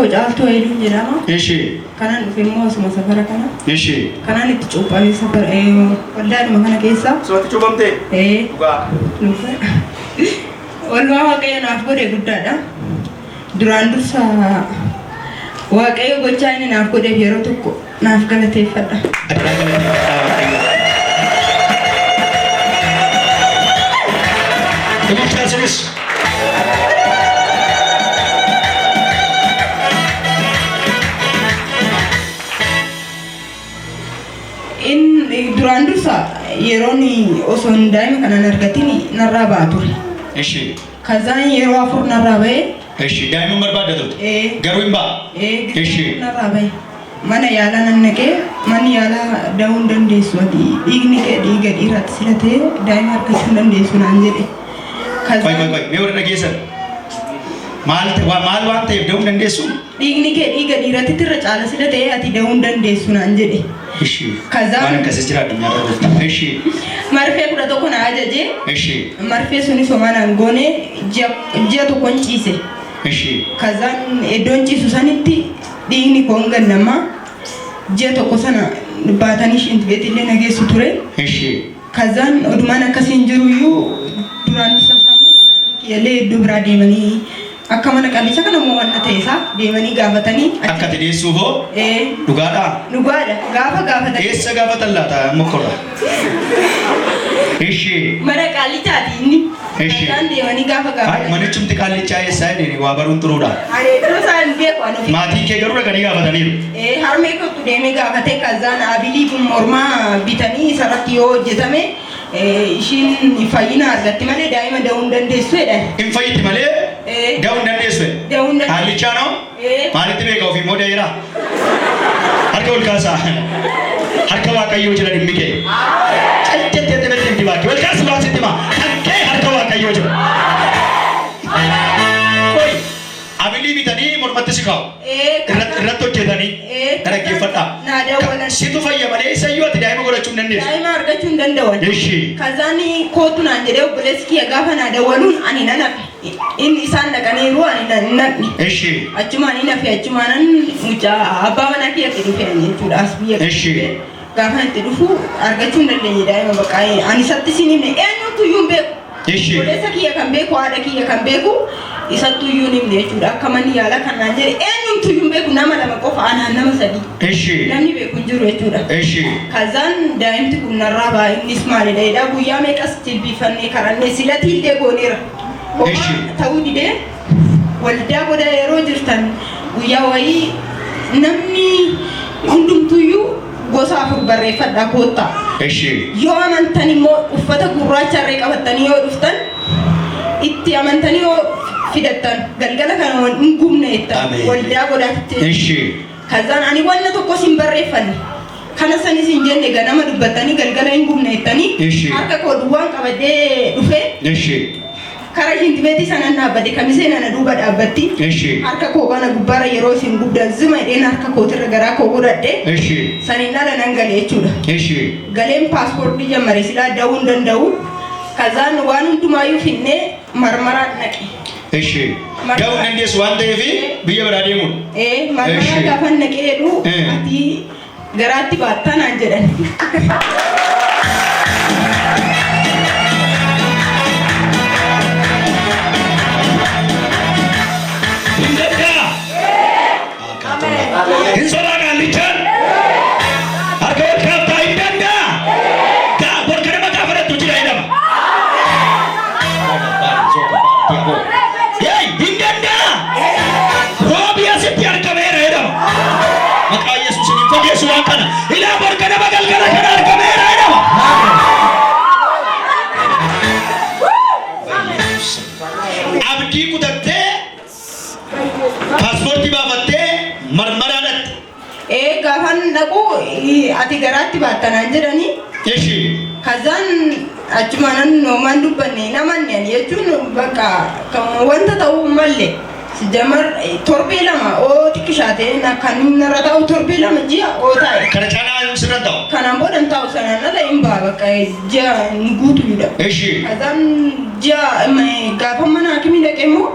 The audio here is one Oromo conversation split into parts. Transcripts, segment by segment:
koo Caaltuu Hayiluun jedhama. Ishi. Kanan dhufe immoo asuma safara kana. Ishi. Kanan itti cuuphame safara waldaadhuma kana keessa. Sumatti cuuphamtee? Ee. Dhugaa. Dhufe. Oolmaa Waaqayyo naaf godhe guddaadha. Duraan dursa Waaqayyo gochaa inni naaf godheef yeroo tokko naaf galateeffadha. Adaraa galateeffadhaa Waaqayyo. Ililchaa isinis. Inni duraan dursa yeroon osoo hin daa'ima kana hin argatin narraa ba'a ture. Ishi. Kazaan yeroo afur narraa ba'e. Ishi daa'ima barbaadda turte. Ee. Garuu hin ba'a. Ee. Ishi. Narraa ba'e. Mana yaalaa nan naqee manni yaalaa da'uu hin dandeessu ati dhiigni kee dhiiga dhiiraatti sila ta'e daa'ima argachuu hin dandeessu naan jedhe. Qoy qoy qoy mee warra dhageessan. Maal maal waan ta'eef da'uu hin dandeessu? Dhiigni kee dhiiga dhiiratti irra caala sila ta'e ati da'uu hin dandeessu naan jedhe. Ishi. Kazaan- Waan akkasii jira addunyaa irra gooftaa. Ishi. Marfee 11 na ajaje. Ishi. Marfee sunis homaa naan goone ji'a tokkon ciise. Ishi. Kazaan iddoon ciisu sanitti dhiigni koo hin gannama. Ji'a tokko sana baatanii shintibeetti illee na geessu ture. Ishi. Kazaan odumaan akkasiin jiru iyyuu duraan dursa isaa immoo maatiin kiyyallee iddoo biraa deemanii akka mana qallicha kana immoo wanna ta'e isaa deemanii gaafatanii Akka ati deessuuf hoo? Ee. Dhugaadhaa? Dhugaadha. Gaafa gaafatanii. Eessa gaafatan laata mokkorra? Ishi. Mana qaallichaati inni. Ishi. Kazaan deemanii gaafa Ay, gaafatan. manichumti qaallichaa eessaa jedheen waa baruun xuruudha. Ani iddoo isaa hin beeku ani ofii. Maatiin kee garuu dhaqanii gaafataniiru. Ee, harmee kootu deemee gaafatee kazaan abilii kun mormaa bitanii isarratti yoo hojjetame ishiin fayyina argatti malee daa'ima da'uu hin dandeessu jedhan. Hin fayyiti malee Ee. da'uu hin dandeessu jedhe. Da'uu hin dandeessu. Qaallichaa noo? Ee. Maalitti beeka ofii immoo da'eera? Harka ol kaasaa. Harka Waaqayyoo jira dhimmi kee. Cal jettee xibatti himti baakki. Ol kaasi waan sitti himaa. Kan kee harka Waaqayyoo jira. Qoy. Abilii bitanii mormatti si kaa'u. Ee, Irratti irratti hojjetanii. Ee, Na dhaggeeffadhaa. naa dawwalan. Situ fayya malee isayyuu ati daa'ima godhachuu hin dandeessu. Daa'ima argachuu hin danda'an. Ishi. Kazaan kootu naan jedhee obboleessi kiyya gaafa naa dawwaluun ani nan hafe. Inni isaan dhaqaniiru ani nan hin dhaqne. Ishi. Achumaan hin hafe achumaanan mucaa abbaa manaa kiyyatti dhufe ani jechuudha as biyya Ishi. Gaafa itti dhufu argachuu hin dandeenye daa'ima bakka ani isatti siin himne eenyutu iyyuu hin beeku. Ishi. Obboleessa kiyya kan beeku haadha kiyya kan beeku isattu iyyuu hin himne jechuudha. Akka manni yaalaa kan naan jedhe eenyumtu iyyuu hin beeku nama lama qofa anaan nama sadii. Ishi. Namni beeku hin jiru jechuudha. Ishi. Kazaan daa'imti kun narraa ba'a innis maalidha jedhaa guyyaa meeqas jilbiifannee kadhannee silatii illee gooneera. Homaa Ishi. ta'uu didee waldaa goda yeroo jirtan guyyaa wayii namni hundumtuyyuu gosa afur barreeffadhaa koottaa. Eshi. Yoo amantan immoo uffata gurraacha irree qabattanii yoo dhuftan itti amantanii yoo fidattan galgala kana wan hin gubne jettan Ameen. waldaa godaatti. Eshi. Kazaan ani wanna tokkos hin barreeffanne. Kana sanis hin jenne ganama dubbattanii galgala hin gubne jettanii Eshi. harka koo duwwaan qabadhee dhufee Eshi. Kara shintibeetii sanan dhaabbate kamiseen ana duuba dhaabbatti. Eshi. Harka koo kana gubbaarra yeroo isin gubdan zima jedheen harka kootirra garaa koo godhadhe. Eshi. Saniin ala nan gale jechuudha. Eshi. Galeen paaspoortii jammare silaa da'uu hin danda'u. Kazaan waan hundumaayyuu finnee marmaraan dhaqe. Eshi. Da'uu hin dandeessu waan ta'eef biyya biraa deemuudha. Ee marmaraa Eshi. gaafan naqee jedhu Eh. ati Garaatti baattaa naan jedhan. Hin danda'a. Hin sobaa qaallichaan. Harka ol kaaftaa hin danda'a. Gaa borka nama gaafadattu jira jedhama. Hey, hin danda'a. Roobi asitti argameera jedhama. Maqaa Yesuusiin hin fageessu waan kana. Ilaa bor ganama galgala kana argameera jedhama. Abdii kutattee paaspoortii baafattee marmaraa dhatte. Ee gaafan dhaqu ati garaatti baatta naan jedhani. Eshi. Kazaan achumaanan noomaan dubbanne hin amanne ani jechuun bakka kan wanta ta'uu hin malle. Sijamar torbee lama oo xiqqishaa ta'e na kan narra taa'u torbee lama ji'a oo taa'e. Kana caalaa sirra hin ta'u. Kanaan booda hin taa'u sanaan ala hin ba'a bakka ji'a hin guutu jedha. Eshi. Kazaan ji'a gaafa mana hakimii dhaqe immoo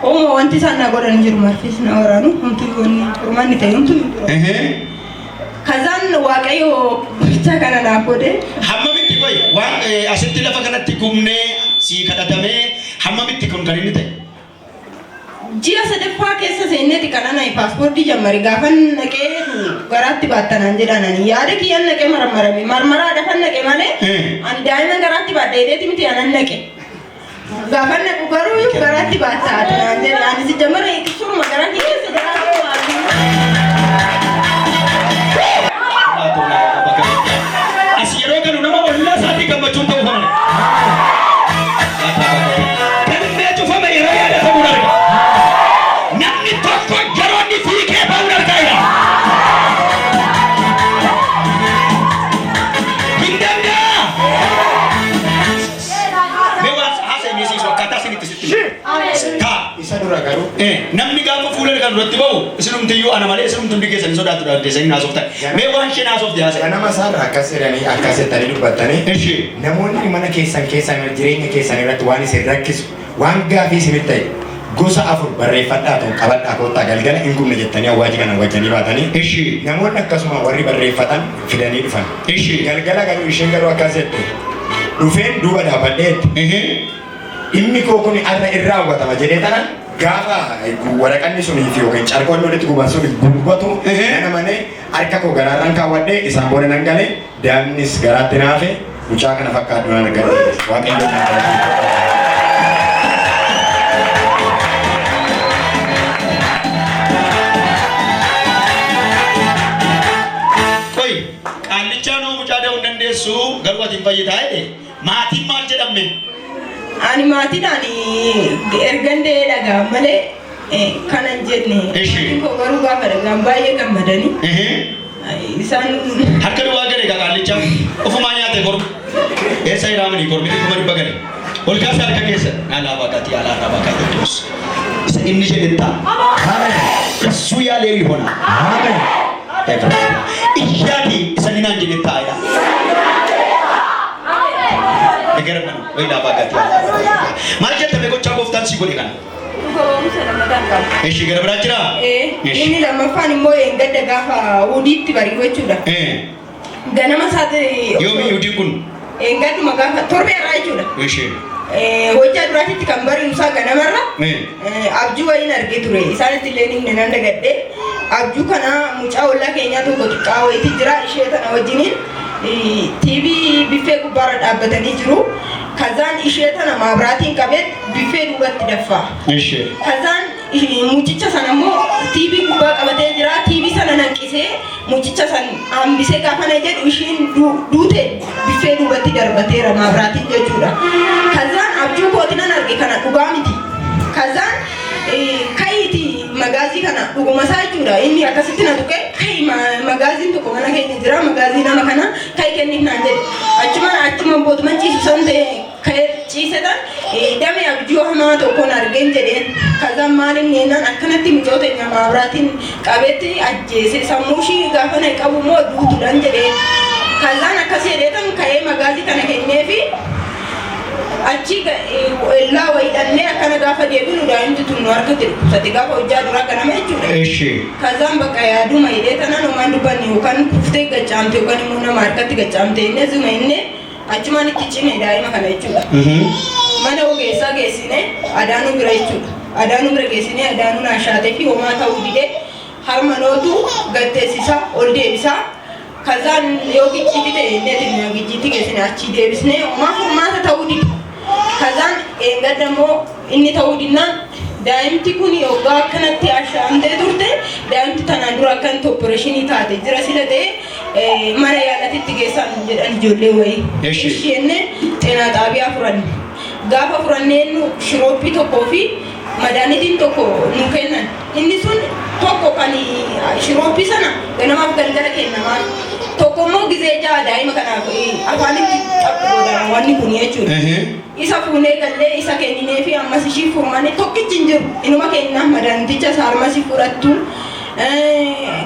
Hooma wanti isaan na godhan hin jiru, marfis na waraanu, homtuu wanni furmaanni ta'e homtuu hin jiru. Kazaan Waaqayyo gocha kana naaf godhe. Hammamitti qoy waan asitti lafa kanatti gubnee sii kadhatamee hammamitti kun kan inni ta'e? Ji'a sadaffaa keessa seenneeti kan ana paaspoortii jammare. Gaafan naqee garaatti baattanaan jedhan, ani yaada kiyyaan naqee marmarame, marmaraa dafan naqe malee ani daa'ima garaatti baadha jedheeti miti anan naqe. Gaafan naqu garuu garaatti baattaa naan jedhe. Ani si jammare suruma garaa kiyya keessa garaatti baattu. As yeroo galu nama ollaa isaatii gammachuun ta'uu kana. Galmee cufame yeroo yaadatamuun arga. Namni tokko yeroo inni fiigee ba'uun argaa jira. Hin danda'a. Mee waan haasa'e miisiisu akkaataa isinitti sitti hima. Taa. Isa dura garuu Namni gaafa fuula kan duratti ba'u isinumtiyyuu ana malee isinumti hundi keessan sodaatu dandeessanii haasoftan. Mee waan isheen haasofte haasa'e. Ganama isaarraa akkas jedhanii, akkas jettanii dubbattanii Ishi. namoonni mana keessan keessan jireenya keessan irratti waan isin rakkisu, waan gaafii isinitti ta'e gosa afur barreeffadhaa, ta'u qabadhaa koottaa, galgala hin gubne jettanii awwaaji kana wajjanii baatanii Ishi. namoonni akkasuma warri barreeffatan fidanii dhufan. Ishi. Galgala garuu isheen garuu akkas jette, dhufeen duuba dhaabbadheetti dhimmi koo kun har'a irraa hawwatama jedhee tanan gaafa waraqanni sunii fi yookiin carqoonni walitti guban sun gubatu nana malee harka koo garaarraan kaawwadhee isaan booda nan galee, daa'imnis garaatti naafe, mucaa kana fakkaadhu nan argadhe. Waaqayyo naa galate. Qoy, qaallichaa noo mucaa da'uu hin dandeessu, garuu ati hin fayyitaa jedhe, maatiin maal jedhamme? Ani maatiidhaan ergan da'ee dhagaan malee kana hin jenne. Ishi. Maatiin koo garuu gaafa dhagaan baay'ee gammadanii. Isaan Harka duwwaa gale egaa qaallichaa ofumaa nyaate korma. Eessa hiraamanii kormi 100,000 gale. Ol kaasa harka keessa. Alaa baaqatii alaa irraa baaqatii dos. Isa inni jedhe ta'a. Ameen. እሱ ያለው ይሆናል። Ameen. እያዲ isa inni naan jedhe ta'a. Negara kana wayi laafaa gatii. Maal jettame gochaa gooftaan si godhe kana? Dhuga ba'umsa lammataan qaba. Eshi, gara biraa jiraa? Eshi. Inni lammaffaan immoo gadda gaafa wudiitti bari'u jechuudha. Ganama isaati. Yoomi wudiin kun? Gadduma gaafa torbee irraa jechuudha. Eshi. Hojjaa duraatitti kan bari'u isaa ganamarra abjuu wayiin argee ture. Isaanitti illee ni nan dagadhe. Abjuu kana mucaa ollaa keenyaa tokko xiqqaa wayiitu jira. Ishee tana wajjiniin TV biffee gubbaarra dhaabbatanii jiru. Kazaan ishee tana maabiraatiin qabee biffee duubatti daffaa. Eshi. Kazaan mucicha sana immoo TV gubbaa qabatee jira. TV sana nanqisee mucicha san hambisee gaafa na jedhu ishiin duute, biffee duubatti darbateera maabiraatiin jechuudha. Kazaan abjuu kooti nan arge, kana dhugaa miti. Kazaan kayiiti magaazii kana dhuguma isaa jechuudha. Inni akkasitti na tuqee, kayi magaaziin tokko mana keenya jira, magaazii nama kana kayi kenniif naan jedhe. Achuma achuma bootuman ciisu san ta'e ka'ee ciisetan damee abjuu hamaa tokkoon argeen jedheen. Kazaan maaliin jennaan akkanatti mucoota teenya maabiraatiin qabeetti ajjeese, sammuu ishii gaafa na qabu immoo duutuudhaan jedheen. Kazaan akkas jedheetan ka'ee magaazii kana kenneefi achi ellaa wayii dhannee akkana gaafa deebinu daa'imti tun nu harkatti dhukkubsate gaafa hojjaa duraa ganama jechuudha. Eshi. Kazaan bakka yaaduma hidhee tanaan homaan dubbanne, yookaan kuftee gaccaamte yookaan immoo nama harkatti gaccaamte, inni zuma inni achumaan itti cime daa'ima kana jechuudha. Mana ogeessaa geessine, adaanuu bira jechuudha. Adaanuu bira geessine, adaanuu naashaatee fi homaa ta'uu didee, harma nootu gatteessisaa ol deebisaa. Kazaan yoo gicciitti ta'e inni gicciitti geessine, achi deebisnee homaa furmaata ta'uu dide. Kazaan eengadda immoo inni ta'uu dinnaan daa'imti kun yoggaa akkanatti ashaamtee turte, daa'imti tanaan dura akkanatti opereeshinii taate jira sila ta'e mana yaalatitti geessan jedhan ijoollee wayii. Eshi. Isheen xeenaa xaabiyaa furanne. Gaafa furanneen shirooppii tokkoo fi madaanitiin tokko nu kennan. Inni sun tokko kan shirooppii sana ganamaaf galgala kennamaa. Tokko immoo gizee 6 daa'ima kanaaf afaanitti xaphu godhama wanni kun jechuudha. Isa fuunee gallee isa kenninee fi ammas ishii furmaanee tokkichi hin jiru. Inuma kennaa madaaniticha saarmasii fudhattu.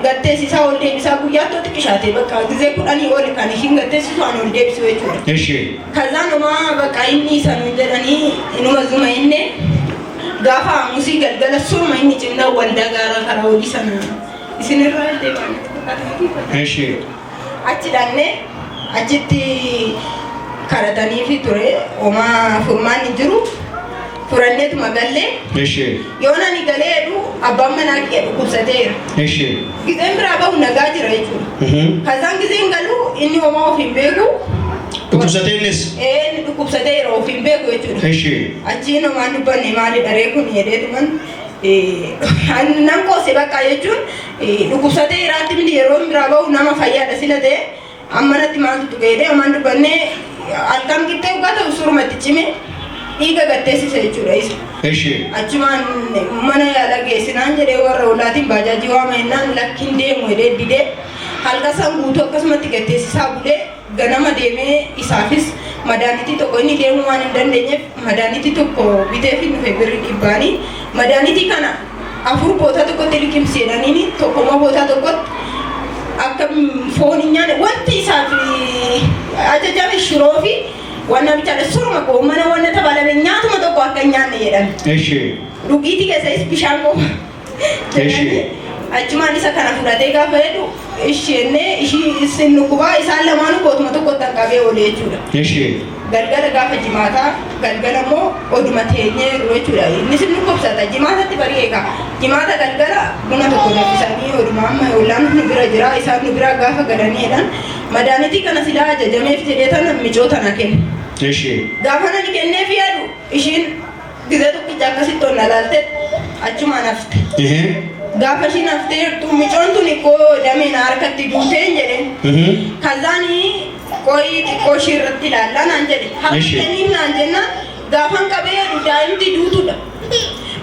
Gatteessisaa ol deebisaa, guyyaatti xiqqishaate bakka gizee 10 ol kan ishiin gatteessisu an ol deebisu jechuudha. Eshi. Kazaan homaa bakka inni isa nuun jedhanii inuma zuma inni Gaafa Hamusii galgala surma inni cimnaa waldaa gaaraa karaa olii sana isinirraa illee waan natti fakkaata. Eshi. Achi dhaqnee achitti kadhataniifi ture homaa furmaanni hin jiru furanneetuma gallee Eshi. yoon ani galee jedhu abbaan manaa kiyya dhukkubsateera. Eshi. Gizeen biraa bahu nagaa jira jechuudha. Kazaan gizeen galu inni homaa of hin beeku. Dhukkubsatee innis. Ee inni dhukkubsateera of hin beeku jechuudha. Eshi. Achiin homaan dubbanne maali dharee kun jedheetuman nan qoose bakka jechuun dhukkubsatee iraatti miti yeroo biraa bahu nama fayyaadha sila ta'e amma natti maaltu tuqe jedhee homaan dubbanne halkan qixxee dhugaa ta'u surumatti cime dhiiga gatteessise jechuudha isa. Eshi. Achumaan mana yaala geessinaan jedhee warra ollaatiin baajaajii waama jennaan lakkiin deemu jedhee didee halkan san guutuu akkasumatti gatteessisaa bulee ganama deemee isaafis madaanitii tokko inni deemuu waan hin dandeenyeef madaanitii tokko bitee fi dhufe birri dhibbaanii madaanitii kana afur bootaa tokkotti liqimsi jedhaniini tokkommoo bootaa tokkotti akka foon hin nyaanne wanti isaaf ajajame shiroo fi wanna bichaadha suruma goomana wanna tabalame nyaatuma tokko akka hin nyaanne jedhame. Eshi. Dhugiitii keessas bishaan qofa. Eshi. Achumaan isa kana fudhatee gaafa jedhu isheenee ishii isin dhukkubaa isaan lamaanuu bootuma tokkotti hanqabee oole jechuudha. Eshi. Galgala gaafa jimaataa galgala immoo oduma teenyee jiru jechuudha. Inni sin dhukkubsata jimaatatti barii eega. Jimaata galgala buna tokko danfisanii oduma amma ollaan nu bira jira isaan nu bira gaafa galanii jedhan madaanitii kana silaa ajajameef jedhee tana micoo tana kenne. Eshi. Gaafa nani kenneef yaadu ishiin gizee tokkicha akkasitti ol laalte achumaan hafte. Gaafa ishiin haftee jirtu micoon tun koo dameen harkatti duuteen jedheen. Kazaanii qoyii xiqqoo ishii irratti ilaallaa naan jedhe. Ishi. Harka naan jennaan gaafan qabee jedhu daa'imti duutudha.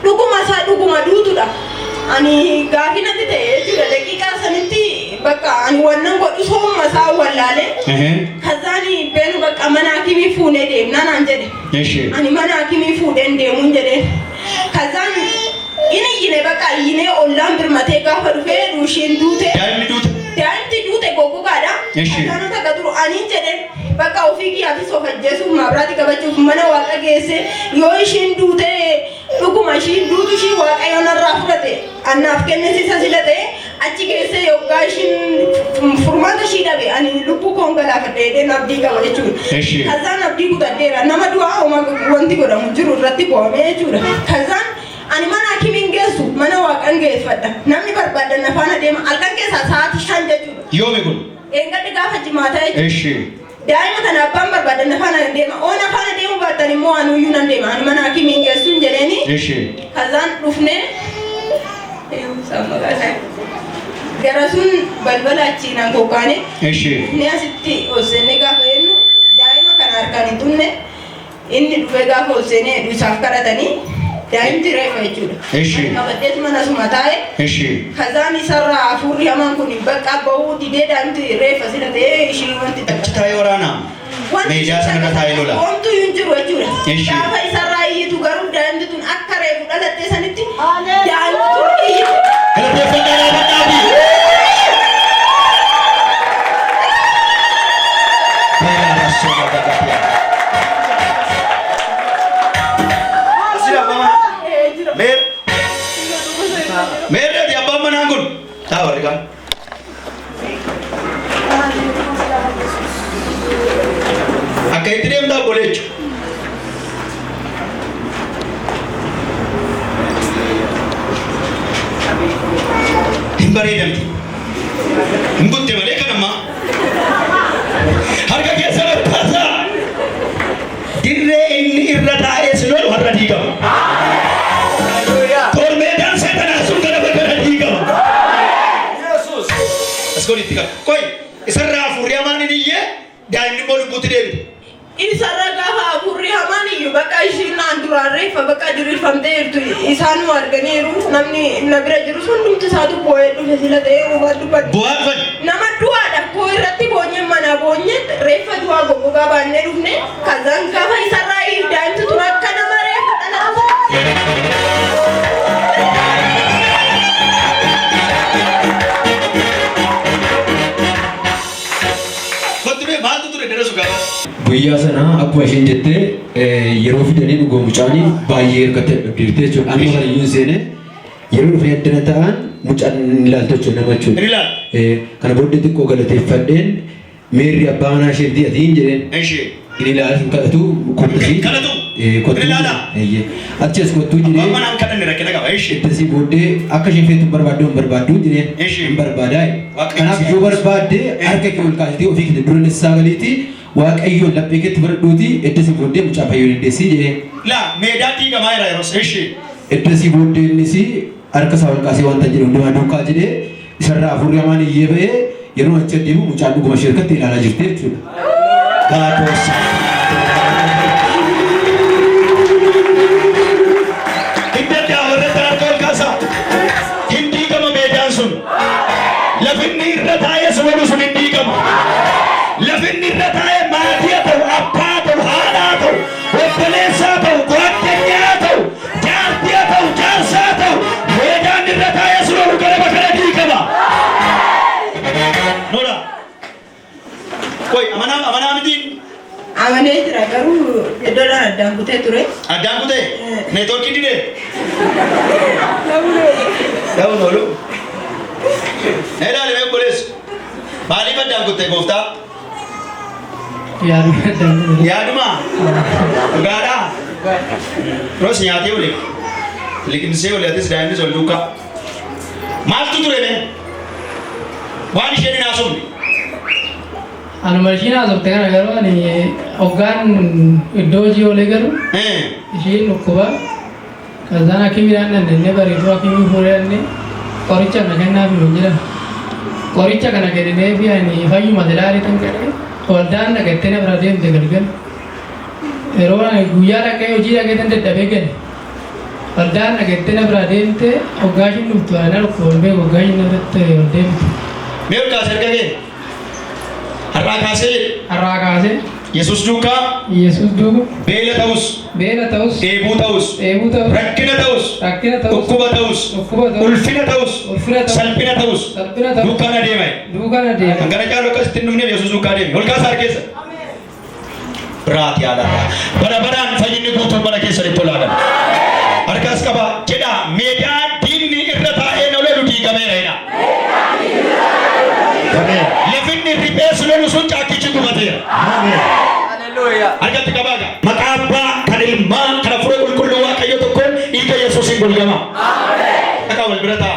Dhuguma isaa dhuguma duutudha. Ani gaafi natti ta'e jechuudha daqiiqaa sanitti bakka ani wannan godhu sooma isaa wallaalee. Kazaanii beenu bakka mana hakimii fuunee deemnaa naan jedhe. Eshi. Ani mana hakimii fuudheen deemuun jedheen. Kazaan inni iyyine bakka iyyinee ollaan birmatee gaafa dhufee ishiin duute. Daa'imni duute. Daa'imti duute goggogaadha. Eshi. Kazaanota akka turu ani jedheen bakka ofii kiyyaafis of ajjeesuuf maabiraati qabachuuf mana waaqa geesse yoo ishiin duute dhuguma ishiin duutu ishii waaqayyo narraa fudhate annaaf kennisiisa sila ta'e achi geesse yoggaa ishiin furmaata ishii dhabe ani lubbuu koon galaafadhe jedheen abdii qaba jechuudha. Eshi. Kazaan abdii kutadheera nama du'aa homaa wanti godhamu jiru irratti bu'amee jechuudha. Kazaan ani mana hakimiin geessu mana waaqan geeffadha. Namni barbaadan na faana deema halkan keessaa sa'aatii 5 jechuudha. Yoomi kun. Eengaddi gaafa jimaataa jechuudha. Eshi. Daa'ima kana abbaan barbaadan na faana deema. Oo na faana deemuu baattan immoo anuyyuu nan deema. Ani mana hakimiin geessu hin jedheeni. Eshi. Kazaan dhufnee gara sun balbala achiin an kokkaane. Eshi. Dhufnee asitti ol seennee gaafa jennu daa'ima kana harkaan hin tunne inni dhufee gaafa ol seenee heddu isaaf kadhatanii daa'imti reefa jechuudha. Eshi. Qabadheetu mana suma taa'e. Eshi. Kazaan isarraa hafuurri hamaan kun bakka bahuu didee daa'imti reefa sila ta'ee ishii wanti Achi taa'ee waraanaa. Wanti Meeshaa sanarra taa'ee lola. Homtuu hin jiru jechuudha. Eshi. Gaafa isarraa iyyitu garuu daa'imti tun akka reefu dhalattee sanitti daa'imti tun iyyitu. Galateeffadhaa dhaabadhaafi. Meer. Meerreeti abbaan manaa kun. Taa warri kaan. Akka itti deemtaa obboleechu. Hin bareedamti. Hin butte malee kan ammaa. Harka keessa ol kaasaa. Dirree inni irra taa'ee si lolu har'a diigama. Tormeedhaan seetanaa sun gara bakka diigama. As godhitti qaba. Qoy isarraa hafuurri hamaan hin iyyee daa'imni immoo lubbuutti deebite. Isarra gaafa hafuurri hamaan iyyuu bakka ishiin naan duraan reeffa bakka diriirfamtee jirtu isaanuu arganiiru namni na bira jiru hundumti isaatu boo'ee dhufe sila ta'ee uumaa dubbadhu. Bu'aa dhufan. Nama du'aadha koo irratti boonyee mana boonyee reeffa du'aa goggogaa baannee dhufne kazaan gaafa isarraa iyyuu daa'imti tun akka nama reeffa dhalatu. Kottu ture maaltu ture dara sugaa? Guyyaa sana akkuma isheen jette yeroo fidanii dhugoo mucaanii baay'ee hirkattee dadhabdeerti jechuudha. Amma kana iyyuu hin seene yeroo dhufee addana ta'an mucaan hin ilaaltu jechuudha nama jechuudha. Hin ilaaltu. Kana booddee xiqqoo galateeffadheen meerri abbaa manaa isheetii ati hin jedheen. Ishee. Hin ilaalu hin kadhatu kottu Hin kadhatu? Kottu Hin ilaalaa? Eeyyee. Achi as kottuu Abbaan jedhee manaa hin kadhanne rakkina qaba. Ishee. Ittasii booddee akka isheen feetu hin barbaaddu hin barbaaddu jedheen. Ishee. Hin barbaadaa. Waaqayyo Kanaaf si yoo barbaadde harka kee ol kaasitee ofii kee dura nissaa galiiti Waaqayyoon laphee keetti fudhadhuuti iddasii booddee mucaa fayyuu dandeessii jedheen. Laa meedaa diigamaa jira yeroos. Ishee. Iddasii booddee innis harka isaa ol kaasee wanta jedhe hundumaa duukaa jedhee isarraa hafuurri hamaan iyyee ba'ee yeroo achi adeemu mucaan dhuguma ishee harkatti ilaalaa jirti jechuudha. Gaadoosa. Hin danda'amu irratti harka ol kaasaa. Hin diigama meedaan sun. Lafinni irra taa'ee si lolu sun hin diigama. Lafinni irra taa'ee maatii haa ta'u, abbaa haa ta'u, haadha haa ta'u, obboleessa haa ta'u, goaddanyaa haa ta'u, jaartii haa ta'u, jaarsa haa ta'u, meedaan irra taa'ee si lolu ganama kana diigama. Nola. Qoy amanaa amanaa mitiin Amanee jira garuu iddoodhaan addaan kutee ture. Addaan kutee neetwoorkii didee. Ta'uun oolu. Na ilaali mee obboleessu. Maaliif addaan kutte gooftaa? Yaaduma addaan kutee. Yaaduma. Dhugaadhaa. Roos nyaatee oole. Liqimsee oole atis daa'imnis ol duukaa. Maaltu ture mee? Waan isheen hin haasofne. Anuma ishiin haasofte kana garuu ani hoggaan iddoo hojii oolee galu ishiin dhukkuba kazaan hakimiidhaan dhandhannee bariituu hakimii fuudhee dhannee qoricha kana kennaaf nuun jedhan. Qoricha kana kenninee fi ani fayyuma silaalee tan jedhee waldaan dhaqattee na bira deemte galgala. Yeroo ani guyyaa dhaqee hojii dhaqee tan dadhabee gale. Waldaan dhaqattee na bira deemte hoggaa ishiin dhuftu ani na dhukkuba hin beeku hoggaa ishiin na biratti ol deemte. Mee ol kaasi harka kee. Har'aa kaasee jedhe. Har'aa kaasee. Yesuus duukaa. Yesuus duuka. Beela ta'us. Beela ta'us. Dheebuu ta'us. Dheebuu ta'us. Rakkina ta'us. Rakkina ta'us. Dhukkuba ta'us. Dhukkuba ta'us. Ulfina ta'us. Ulfina ta'us. Salphina ta'us. Salphina ta'us. Duukaan adeema. Duukaan adeema. Kan kana caalu akkasitti hin dhufneef Yesuus duukaa adeeme. Ol kaasaa harkeessa. Biraati yaalarraa. Bara baraan fayyinni guutuun mana keessanitti olaadha. Harkaas qaba jedhaa meedaa diinni irra taa'ee na lolu diigameera jedha. Lafinni riphee si lolu sun caakkichi gubateera. Harkatti qabaa gaa. Maqaa abbaa kan ilmaa kan hafuura qulqulluu Waaqayyo tokkoon dhiiga Yesuusiin golgama. Dhaqaa wal bira ta'a.